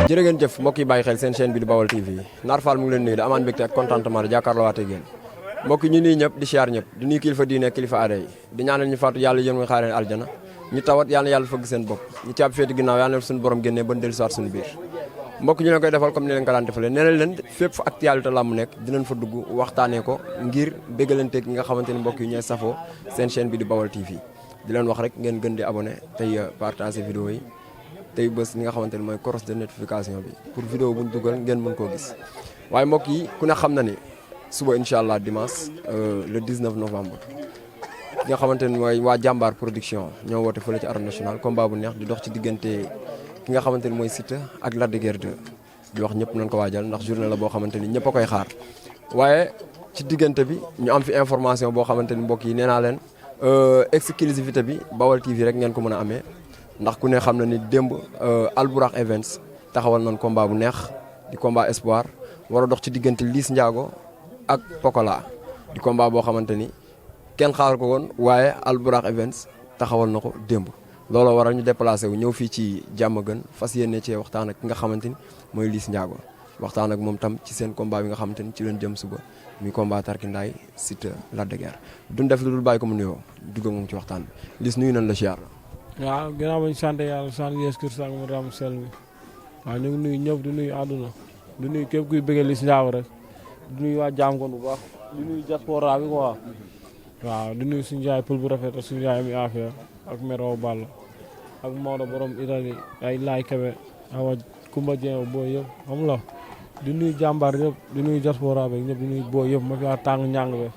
jërë ngeen jëf mbokk yi bàyyi xel seen chaîne bi di Baol TV Nar Fall mu ngi leen nuyu da amaan mbégte ak contentement di jàkkaarloo waate géen mbokk yi ñu nuyu ñëpp di siyaar ñëpp di nuyu kilifa diine kilifa aada yi di ñaanal ñu faatu yàlla yéen muy xaareen aljana ñu tawat yàlla fëgg seen bopp ñu caab féeti ginnaaw yàlla suñu borom génnee ban dellu siwaat suñu biir mbokk ñu leen koy defal comme ni leen ko daan defalee nee na leen fépp fa actualité làmb nekk dinañ fa dugg waxtaanee ko ngir béggalanteeg ñi nga xamante ni mbokk yi ñooy safoo seen chaîne bi di Baol TV di leen wax rek ngeen gën di abonné tey partager vidéo yi tey bés li nga xamante ni mooy cloche de notification bi pour vidéo buñ dugal ngeen mën koo gis waaye mbokk yi ku ne xam na ni suba incha allah dimanche le 19 novembre ki nga xamante ni mooy waa jàmbaar production ñoo woote fële ci arène nationale combat bu neex di dox ci diggante ki nga xamante ni mooy Siteu ak Lac de Guiers 2 di wax ñëpp nañ ko waajal ndax journée la boo xamante ni ñëpp a koy xaar waaye ci diggante bi ñu am fi information boo xamante ni mbokk yi nee naa leen exclusivité bi Baol TV rek ngeen ko mën a amee ndax ku ne xam na ni démb Albourakh Events taxawal nañ combat bu neex di combat espoir war a dox ci diggante Liss Ndiago ak Pokola di combat boo xamante ni kenn xaar ko woon waaye Albourakh Events taxawal na ko démb looloo waral ñu déplacé wu ñëw fii ci Diamaguène fas yéene cee waxtaan ak ki nga xamante ni mooy Liss Ndiago waxtaan ak moom tam ci seen combat bi nga xamante ni ci leen jëm suba muy combat Tarkindaay Siteu Lac de Guiers duñ def lu dul bàyyi ko mu nuyoo dugg moom ci waxtaan bi Liss nuyu nañ la siyaar waaw ginnaaw bañ sant yàlla sant Yeesu Kirist ak mu ram sel mi waaw ñu ngi nuyu ñëpp di nuyu àdduna di nuyu képp kuy bëggee Liss Ndiago rek di nuyu waa Diamaguène bu baax di nuyu diaspora bi quoi waaw di nuyu suñu jaay pël bu rafet ak suñu jaay mi affaire ak Mero Ball ak Maodo borom Italie ay Laay Kebe awa Kumba Dieng booy yëpp xam la di nuyu jàmbaar yëpp di nuyu diaspora bi ñëpp di nuyu booy yëpp ma fi waa tàng ñàng be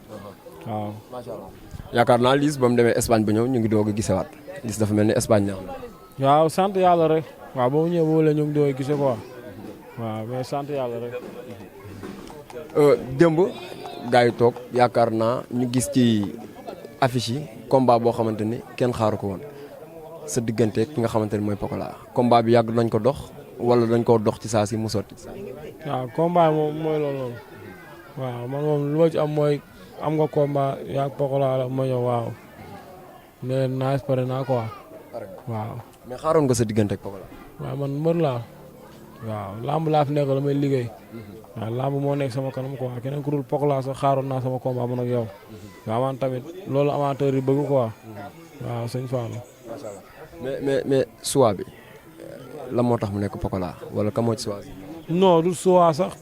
waaw macha allah yaakaar naa Liss ba mu demee Espagne ba ñëw ñu ngi doog a gisewaat Liss dafa mel ni Espagne neex na waaw sant yàlla rek waaw ba mu ñëwee boobu la ñu ngi doog a gise quoi waaw mais sant yàlla rek démb gars yi toog yaakaar naa ñu gis ci affiche yi combat boo xamante ni kenn xaaru ko woon sa diggante ki nga xamante ni mooy Pokola combat bi yàgg nañ ko dox wala dañ koo dox ci saa si mu sotti. waaw combat moom mooy loolu waaw man moom lu ma ci am mooy am nga combat yaa Pokola la ma ñëw waaw mais naa espérer naa quoi waaw. mais xaaroon nga sa diggante ak Pokola. waaw man mbër laa waaw lamb laa fi nekk la may liggéey waaw lamb moo nekk sama kanam quoi keneen ku dul Pokola sax xaaroon naa sama combat man ak yow waaw man tamit loolu amateur yi bëgg quoi waaw sëñ Fallou. macha allah mais choix bi lan moo tax mu nekk Pokola wala ka moo ci choix bi. non du choix sax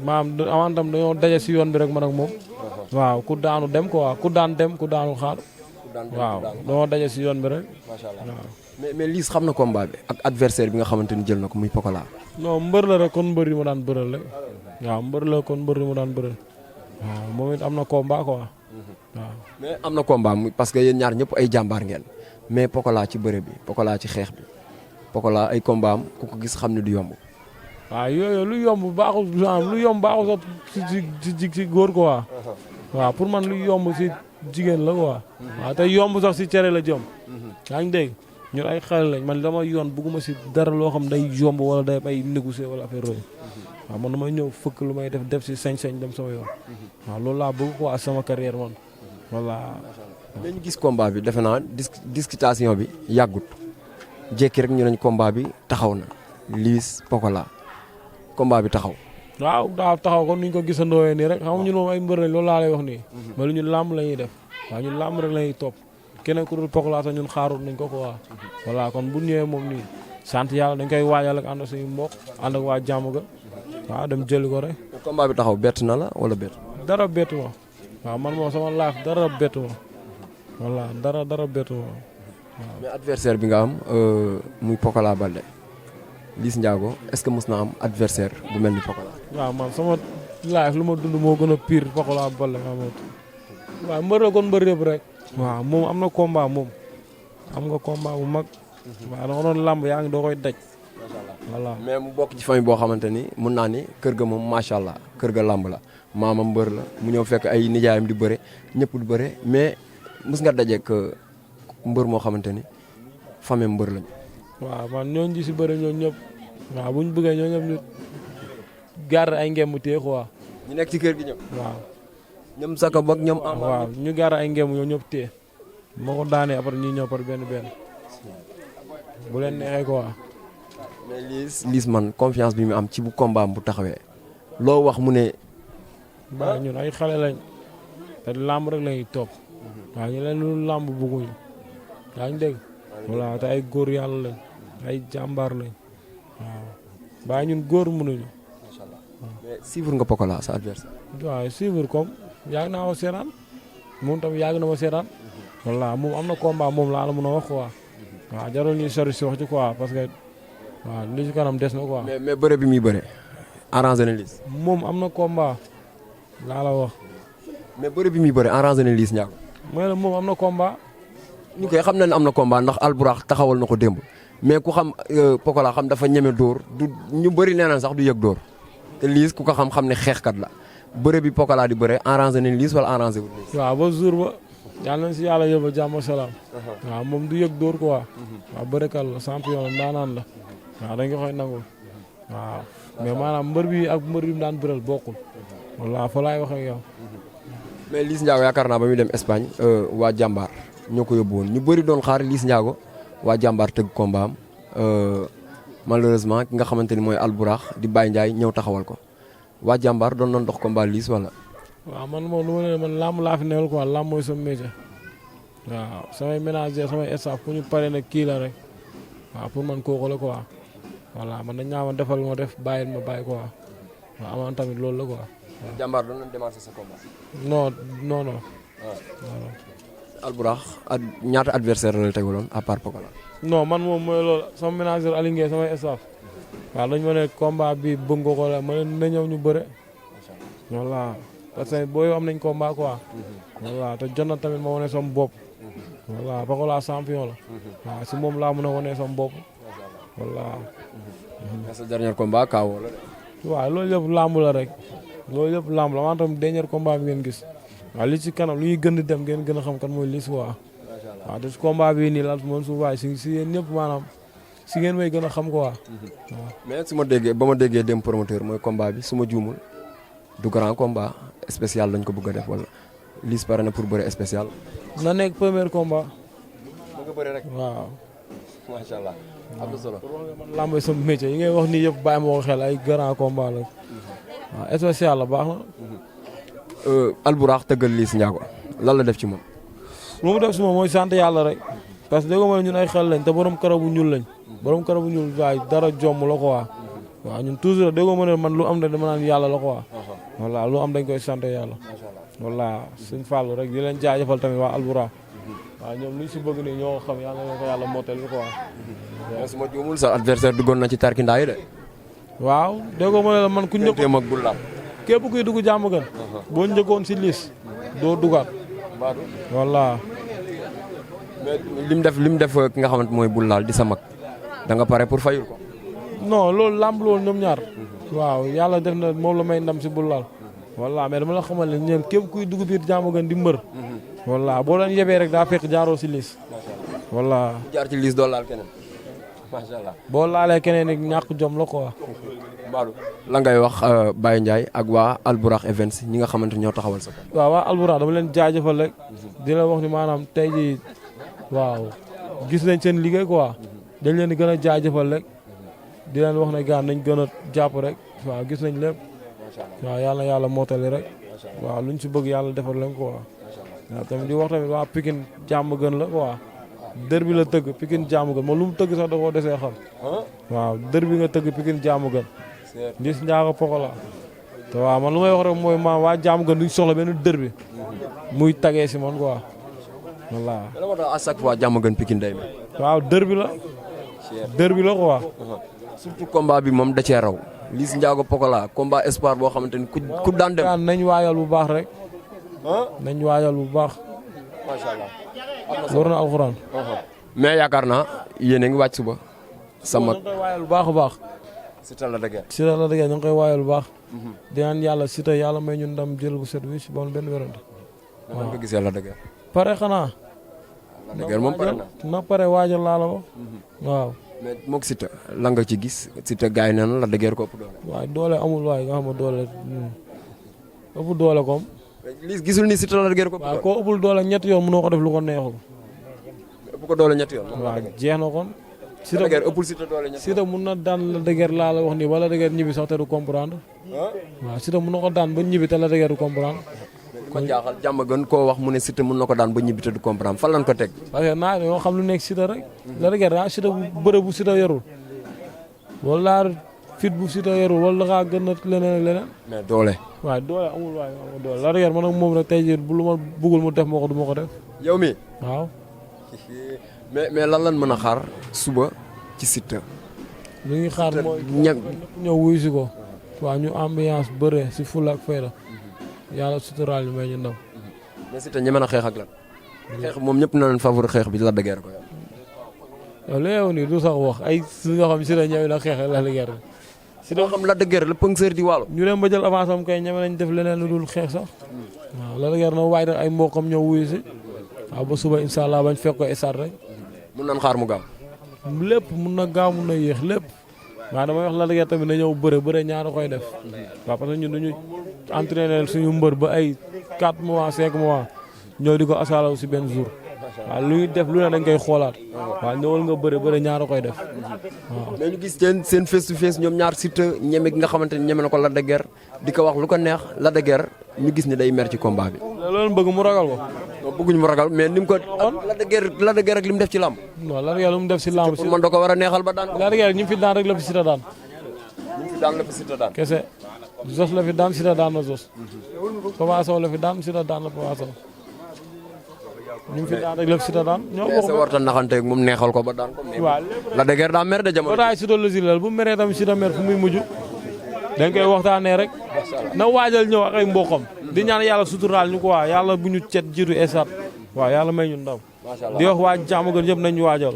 maam amaan tam dañoo daje si yoon bi rek man ak moom waaw ku daanu dem quoi ku daan dem ku daanu xaar waaw dañoo daje si yoon bi rek macha allah waaw. mais Liss xam na combat bi ak adversaire bi nga xamante ni jël na ko muy Pokola. non mbër la rek kon mbër yi ma daan bëral rek waaw mbër la kon mbër yi ma daan bëral waaw moom it am na combat quoi waaw. mais am na combat parce que yéen ñaar ñëpp ay jàmbaar ngeen mais Pokola ci bëre bi Pokola ci xeex bi Pokola ay combat am ku ko gis xam ne du yomb. waaw yooyu lu yomb baaxul lu yomb baaxul sax si góor quoi waaw pour man lu yomb si jigéen la quoi waaw te yomb sax si cere la jëm yaa ngi dégg ñun ay xale lañ man dama yoon bëgguma si dara loo xam day yomb wala day ay négocier wala affaire yooyu waaw man damay ñëw fëkk lu may def si sañ-sañ dem sama yoon waaw loolu laa bëgg quoi sama carrière man voilà. mais ñu gis combat bi defe naa discutation bi yàggut jékki rek ñu nañ combat bi taxaw na Liss Pokola combat bi taxaw. waaw daa taxaw kon ni ñu ko gisandooyee nii rek xam nga ñun moom ay mbër lañ loolu laa lay wax nii. mais lu ñun làmb la ñuy def waaw ñun làmb rek la ñuy topp keneen ku dul Pokola sax ñun xaarut nañ ko quoi. voilà kon bu ñëwee moom nii sant yàlla dañ koy waajal ak ànd ak suñu mbokk ànd ak waa Diamaguène waaw dem jëli ko rek. combat bi taxaw bett na la wala bett. dara bettu ma waaw man moom sama laaf dara bettu ma voilà dara bettu ma waaw. mais adversaire bi nga am muy Pokola Baldé Liss Ndiago est-ce que mos na am adversaire bu mel ni Pokola. waaw man sama laaf lu ma dund moo gën a pire Pokola Baldé waaw mbër la kon mbër yëpp rek. waaw moom am na combat moom am nga combat bu mag. waaw danga doon làmb yaa ngi doo koy daj. voilà mais mu bokk ci famille boo xamante ni mun naa ni kër ga moom macha allah kër ga làmb la maama mbër la mu ñëw fekk ay nijaayam di bëre ñëpp di bëre mais mos nga dajeek mbër moo xamante ni famille mbër lañu. waaw man ñooñu ji si bëre ñooñu ñëpp waaw bu ñu bëggee ñooñu ñëpp ñu garder ay ngem mu téye quoi. ñu nekk ci kër gi ñëpp. waaw ñoom Saka ak ñoom. waaw ñu garder ay ngem ñoo ñëpp téye moo ko daanee après ñuy ñëw par benn bu leen neexee quoi. mais Liss man confiance bi mu am ci bu combat bu taxawee loo wax mu ne. waaw ñun ay xale lañ te làmb rek lañuy topp. waaw ñu leen lu làmb bëgguñu. yaa ngi dégg. voilà te ay góor yàlla lañ ay jàmbaar lañ waaw. waaye ñun góor mënuñu. macha allah mais suivre nga Pokola sa adversaire. waaw suivre comme yàgg naa ma seetaan moom tamit yàgg na ma seetaan. voilà moom am na combat moom laa la mën a wax quoi. waaw jarul ñuy sori si wax ci quoi parce que waaw li ci kanam des na quoi. mais bëre bi muy bëre arrangé na Liss. moom am na combat laa la wax. mais bëre bi muy bëre arrangé na Liss Ndiago. mooy la moom am na combat. ñu koy xam na ne am na combat ndax Alburax taxawal na ko démb mais ku xam Pokola xam dafa ñeme dóor du ñu bëri nee na sax du yëg dóor te Liss ku ko xam ne xeexkat la bëre bi Pokola di bëre arrangé na Liss wala arrangé wul Liss. waaw ba jour ba yàlla nañ si yàlla yóbbu jàmm salaam. waaw moom du yëg dóor quoi. waaw bërekat la champion la ndaanaan la. waaw dañ ko koy nangul. waaw mais maanaam mbër bi ak mbër bi mu daan bëral bokkul. wallaahi fa laay wax ak yow. mais Liss Ndiago yaakaar naa ba muy dem Espagne waa jàmbaar ñoo ko yóbbu woon ñu bëri doon xaar Liss Ndiago waa jàmbaar tëgg combat am malheureusement ki nga xamante ni mooy Alburax di Baye Ndiaye ñëw taxawal ko waa jàmbaar doon doon dox combat Liss wala. waaw man moom lu ma ne man làmb laa fi newal quoi làmb mooy sama métier. waaw samay ménager samay staff ku ñu pare nag kii la rek waaw pour man kooku la quoi voilà man dañ ñaa ma defal ma def bàyyil ma bàyyi quoi waaw amaan tamit loolu la quoi. waaw jàmbaar doon nañ démarrer sa combat. non non non. waaw. Alburax ak ñaata adversaire la tegaloon à part Pokola. non man moom mooy loolu sama ménager Aliou Ngueye samay staff waaw dañ ma ne combat bi bëgg nga ko la ma ne na ñëw ñu bëre. voilà parce que booy am nañ combat quoi. voilà te jot na tamit ma wane sama bopp. voilà Pokola champion la. waaw si moom laa mën a wane sama bopp. voilà. mais sa dernier combat kaawoo la de. waaw loolu yëpp làmb la rek. loolu yëpp làmb la maanaam tamit dernier combat bi ngeen gis. waaw li ci kanam lu ñuy gën di dem ngeen gën a xam kan mooy Liss waa. waaw te combat bii nii la moom su waay si yéen ñëpp maanaam si ngeen may gën a xam quoi. waaw. mais su ma déggee ba ma déggee dem promoteur mooy combat bi su ma juumul du grand combat spécial lañ ko bëgg a def wala Liss pare na pour bëre spécial. na nekk premier combat. bëgg a bëre rek. waaw. macha allah am na solo. pour wax nga man làmb sama métier yi ngay wax nii yëpp bàyyi ma ko xel ay grand combat la. waaw spécial la baax na. Alburax tëggal Liss Ndiago lan la def ci moom. lu mu def si moom mooy sant yàlla rek. parce que déggoo ma ñun ay xel lañ te borom karaw bu ñuul lañ. borom karaw bu ñuul waaye dara jomm la ko waa. waaw ñun toujours déggoo ma ne man lu am rek dama naan yàlla la ko waa. voilà lu am dañ koy sant yàlla. voilà suñ fàllu rek di leen jaajëfal tamit waa Alburax. waaw ñoom luñ si bëgg nii ñoo xam yàlla na ko yàlla mottali ko waa. mais su ma juumul sa adversaire duggoon na ci tarkindaa yi de. waaw déggoo ma ne la man ku njëkk ak bul laal. képp kuy dugg jàmm gën. boo njëkkoon si Liss doo dugaat. voilà. mais lim def ki nga xamante mooy bul laal di sa mag da nga pare pour fayul ko. non loolu làmb loolu ñoom ñaar. waaw yàlla def na moom la may ndam si bul laal. voilà mais dama la xamal ne ñoom képp kuy dugg biir jàmm gën di mbër. voilà boo doon yebee rek daa fekk jaaroo si Liss. voilà. jaar ci Liss doo laal keneen. macha allah boo laalee keneen rek ñàkk jom la quoi. Mbadou la ngay wax Baye Ndiaye ak waa Alburax Events ñi nga xamante ñoo taxawal sa ko. waaw waa Alburax dama leen jaajëfal rek. di la wax ni maanaam tey jii waaw gis nañ seen liggéey quoi. dañ leen di gën a jaajëfal rek. di leen wax ne gaan nañ gën a jàpp rek. waaw gis nañ lépp. waaw yàlla na yàlla mootali rek. waaw luñ si bëgg yàlla defal leen quoi. waaw tamit di wax tamit waa Pikine jàmm gën la quoi. dër bi la tëgg Pikine jàmm gën moom lu mu tëgg sax da koo desee xam. waaw dër bi nga tëgg Pikine jàmm gën. Liss Ndiago Pokola. te waaw man lu may wax rek mooy ma waa jàmm gën duñ soxla benn dër bi. muy tagee si man quoi. voilà. dana wax à chaque fois jàmm gën Pikine day mel. waaw dër bi la. dër bi la quoi. surtout combat bi moom da cee raw. Liss Ndiago Pokola combat espoir boo xamante ni ku daan dem. nañ waajal bu baax rek. nañ waajal bu baax. macha allah. war na alxuraan. mais yaakaar naa yéen a ngi wàcc suba. sama ñu ngi koy waajal bu baax a baax. Siteu la dëgg. Siteu la dëgg ñu ngi koy waajal bu baax. di naan yàlla Siteu yàlla may ñun ndam jël bu set wi si bon benn wérante. waaw nga gisee la dëgg. pare xanaa. la dëgg moom pare na. na pare waajal laa la wax. waaw. mais moog Siteu la nga ci gis Siteu gars yi nee na la dëgg ko ëpp doole. waaye doole amul waaye nga xam ne doole ëpp doole comme. Liss gisul ni Siteu la dëgg ko ëpp doole. waaw koo ëppul doole ñetti yoon mënoo ko def lu ko neexul. ëpp ko doole ñetti yoon. waaw jeex na kon Siteu la de Guiers ëppul Siteu doole ñett. Siteu mun na daan la de Guiers laa la wax nii wala de Guiers ñibbi sax te du comprendre. waaw Siteu mun na ko daan ba ñibbi te la de Guiers du comprendre. kon jaaxal jàmm gën koo wax mu ne Siteu mun na ko daan ba ñibbi te du comprendre fan lañ ko teg. parce que naa yoo xam lu nekk Siteu rek. la de Guiers daa Siteu bu bëre bu Siteu yorul wala fit bu Siteu yorul wala da gën a leneen ak leneen. mais doole. waaw doole amul waaye amul doole la de Guiers man ak moom rek tey jii bu lu ma bëggul mu def ma ko du ma ko def. yow mi waaw. mais lan lan mën a xaar suba ci Siteu. li ñuy xaar mooy ñam ñëw wuyu si ko. waaw ñu ambiance bëre si fulla ak fayda yàlla suturaal ñu may ñu ndam. mais Siteu ñeme na xeex ak lan. xeex moom ñëpp na leen favori xeex bi la de Guiers ko yor. waaw li yow nii du sax wax ay su nga xam Siteu ñëw na xeex la de Guiers. Siteu xam la de Guiers la pëngseur di waalo. ñu dem ba jël avance am kay ñeme nañ def leneen lu dul xeex sax. waaw la de Guiers na waay ay mboqam ñëw wuyu si. waaw ba suba incha allah bañ fekk ko estar rek. mun nañ xaar mu gaaw. lépp mun na gaaw mun na yéex lépp. waaw damay wax la de Guiers tamit na ñëw bëre ñaara koy def. waaw parce que ñun dañu entraîné suñu mbër ba ay 4 mois 5 mois ñëw di ko asalaw si benn jour. waaw lu ñuy def lu ne dañ koy xoolaat. waaw ñëwal nga bëre ñaara koy def. waaw mais ñu gis seen face to face ñoom ñaar Siteu ñeme gi nga xamante ni ñeme na ko la de Guiers di ko wax lu ko neex la de Guiers ñu gis ni day mer ci combat bi. loolu bëgg mu ragal ko. non bëgguñu mu ragal mais ni mu ko. la de Guiers rek li mu def ci làmb. non la de Guiers lu mu def si lamb si. pour man da ko war a neexal ba daan. la de Guiers ñu fi daan rek la fi Siteu daan. ñu fi daan la fi Siteu daan. kese Zos la fi daan Siteu daan na Zos. Papa Sow la fi daan Siteu daan na Papa Sow. ñu fi daan rek la fi Siteu daan. ñoo mais bokk sa warta naxanteeg moom neexal ko ba daan ko. waaw la de Guiers daa mer de jamono. bataay Siteu la si lal bu meree tamit Siteu mer fu muy mujj. dañ koy waxtaanee rek. na waajal ñëw ak ay mboqam. di ñaan yàlla suturaal ñu ko waa yàlla bu ñu cet jiitu esat waaw yàlla may ñu ndam. di wax waa jàmm gën yëpp nañu waajal.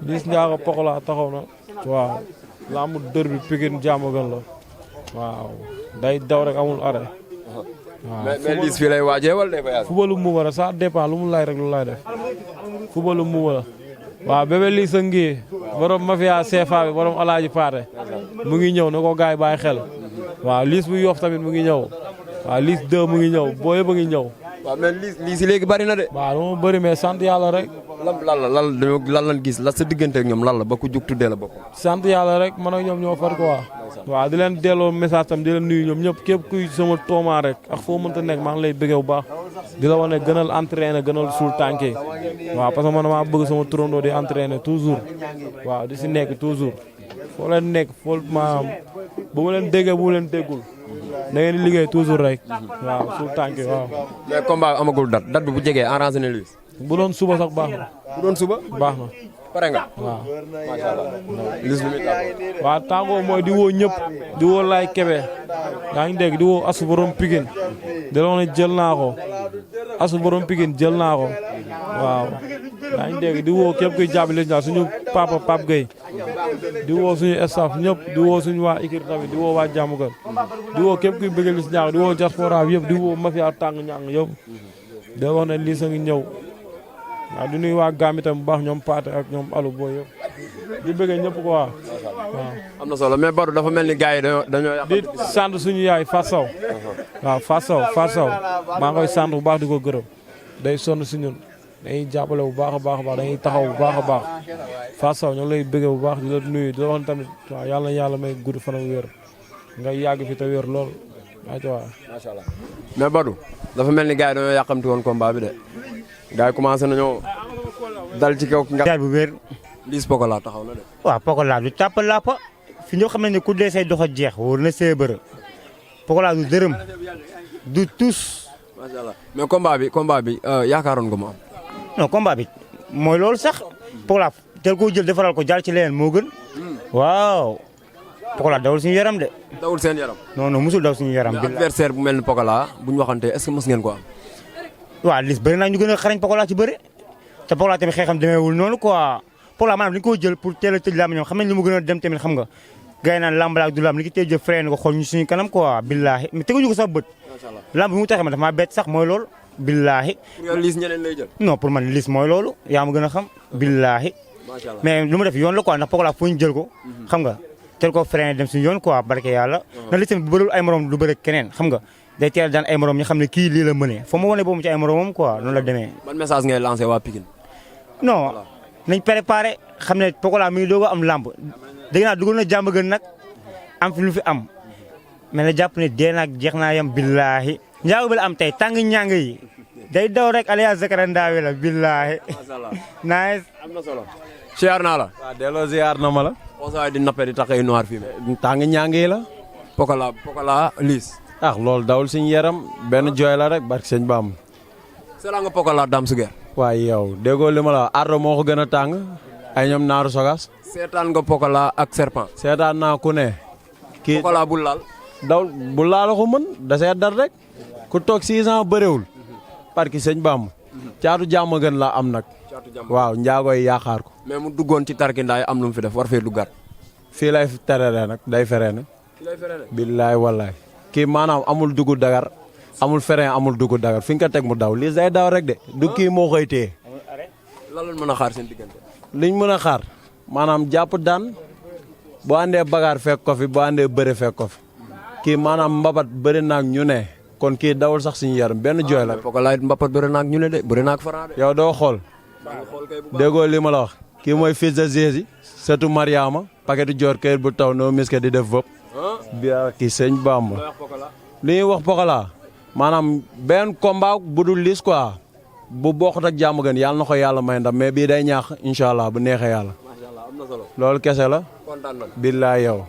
Liss Ndiago Pokola taxaw na. waaw lambu dër bi Pikine jàmm gën la. waaw day daw rek amul arrêt. waaw mais Liss fii lay waajee wala day voyage. footballu mbuuba la ça dépend lu mu lay rek lu lay def. footballu mbuuba la. waaw bébé Liss a ngi borom mafia CFA bi borom alaaji Paate mu ngi ñëw na ko gars yi bàyyi xel. waaw Liss bu Yoff tamit mu ngi ñëw. waaw Liss 2 mu ngi ñëw boo yëpp a ngi ñëw. waaw mais Liss léegi bari na de. waaw dama bëri mais sant yàlla rek. lan lan gis la sa diggante ak ñoom lan la ba ku jug tuddee la bopp. sant yàlla rek man ak ñoom ñoo far quoi. waaw di leen delloo message tam di leen nuyu ñoom ñëpp képp kuy sama tooma rek ak foo mënta nekk maa ngi lay bëggee bu baax. di la wane gënal entraîner gënal suul tànkee. waaw parce que man maa bëgg sama turandoo di entraîner toujours. waaw di si nekk toujours. foo leen nekk foo maanaam bu ma leen déggee bu ma leen déggul. da ngeen di liggéey toujours rek. waaw suul tànkee waaw. mais combat amagul date bi bu jegee arrangé na Liss. bu doon suba sax baax na. bu doon suba. baax na. pare nga. waaw. macha allah. Liss lu muy tàggoo. waaw tàggoo mooy di woo ñëpp. di woo Laay Kebe. yaa ngi dégg di woo Asu borom Pikine. di la wax ne jël naa ko. Asu borom Pikine jël naa ko. waaw. yaa ngi dégg di woo képp kuy jàpp Liss Ndiago suñu papa Pape Gueye. di woo suñu staff ñëpp di woo suñu waa équipe tamit di woo waa jàmm gën. di woo képp kuy bëgg Liss Ndiago di woo diaspora bi yëpp di woo mafia tàng ñàng yëpp. di wax ne Liss a ngi ñëw. waaw di nuyu waa Gambie tam bu baax ñoom Paate ak ñoom Alu Boy yëpp di bëggee ñëpp ko waaw. am na solo mais Badou dafa mel ni gars yi dañoo yàq. di sant suñu yaay Fatou Sow. waaw Fatou Sow maa ngi koy sant bu baax di ko gërëm. day sonn si ñun dañuy jàppale bu baax a baax dañuy taxaw bu baax a baax Fatou Sow ñoo lay bëggee bu baax di la nuyu di la wax tamit waaw yàlla na yàlla may gudd fan ak wér nga yàgg fi te wér lool waaw. macha allah mais Badou dafa mel ni gars yi dañoo yàqamti woon combat bi de. gars yi commencé nañoo dal ci kaw. nga bu wér. Liss Pokola taxaw na de. waaw Pokola du tàpp làppa fi ñoo xam ne ku dee say dox a jeex wóor na see bërë Pokola du dërëm du tus. macha allah mais combat bi yaakaaroon nga mu am. non combat bi mooy loolu sax Pokola tel koo jël defaral ko jàll ci leneen moo gën. waaw Pokola dawul suñu yaram de. dawul seen yaram. non non musul daw suñu yaram. mais adversaire bu mel ni Pokola bu ñu waxantee est-ce que mës ngeen ko am. waaw Liss bëri naa ñu gën a xarañ Pokola ci bëri te Pokola tamit xeexam demeewul noonu quoi Pokola maanaam dañu ko jël pour teel a tëj lamb ñoom xam nañ li mu gën a dem tamit xam nga gars yi naan lamb la ak du lamb li ki tey jël frein ko xool ñu suñu kanam quoi billaahi mais teguñu ko sax bët lamb bi mu taxee ma dafa maa bett sax mooy loolu billaahi. pour yow Liss ñeneen lay jël. non pour man Liss mooy loolu yaa ma gën a xam billaahi. macha allah mais lu mu def yoon la quoi ndax Pokola fu ñu jël ko xam nga teel ko frein dem suñu yoon quoi barke yàlla na Liss tamit bu bërul ay morom du bëre keneen xam nga day teel daan ay morom ñu xam ne kii lii la mënee foo ma wane boobu ci ay moromam quoi noonu la demee. ban message ngay lancé waa Pikine. non nañ préparé xam ne Pokola mi ngi doog a am lamb dégg naa dugal na jàmm gën nag am fi lu fi am mais na jàpp ne dee naag jeex naa yam billaahi njaago bi la am tey tàng ñàng yi day daw rek alias Zakara Ndawe la billaahi nice am na solo siyaar naa la waaw delloo ziar na ma la di nappe di taxay noir fii tàng ñàng yi la Pokola liis loolu dawul suñu yaram benn jooy la rek barke sëñ Bamba sela nga Pokola Dame Suger waaye yow déggoo li ma la ardo moo ko gën a tàng ay ñoom naaru sogas seetaan nga Pokola ak serpent seetaan naa ku ne kii Pokola bul laal daw bu laala ko mën da see dar rek ku toog 6 ans bëréwul barke sëñ Bamba caatu jàmm gën la am nag waaw njaago yi yaakaar ko mais mu duggoon ci tarkindaay am lu mu fi def war fee duggaat fii lay terere nag day feree nag billaay wallaay kii maanaam amul dugg dagar amul frein amul dugg dagar fi nga ko teg mu daw lii day daw rek de du kii moo koy téye lan lañ mën a xaar seen diggante liñ mën a xaar maanaam jàpp daan boo àndee bagaar fekk ko fi boo àndee bëre fekk ko fi kii maanaam mbabat bëri naag ñu ne kon kii dawul sax suñu yaram benn jooy la Pokola it mbapat bëri naag ñu ne de bëri naag Franc de yow doo xool déggoo li ma la wax kii mooy fils de Jésus sëtu Mariama paquetu joor kayit bu taw noo miske di def vëpp bi kii sëñ Bamba li ñuy wax Pokola maanaam benn combat bu dul lis quoi bu bokkut ak jàmm gën yàlla na ko yàlla may ndam mais bii day ñaax incha allah bu neexee yàlla loolu kese la billaay yow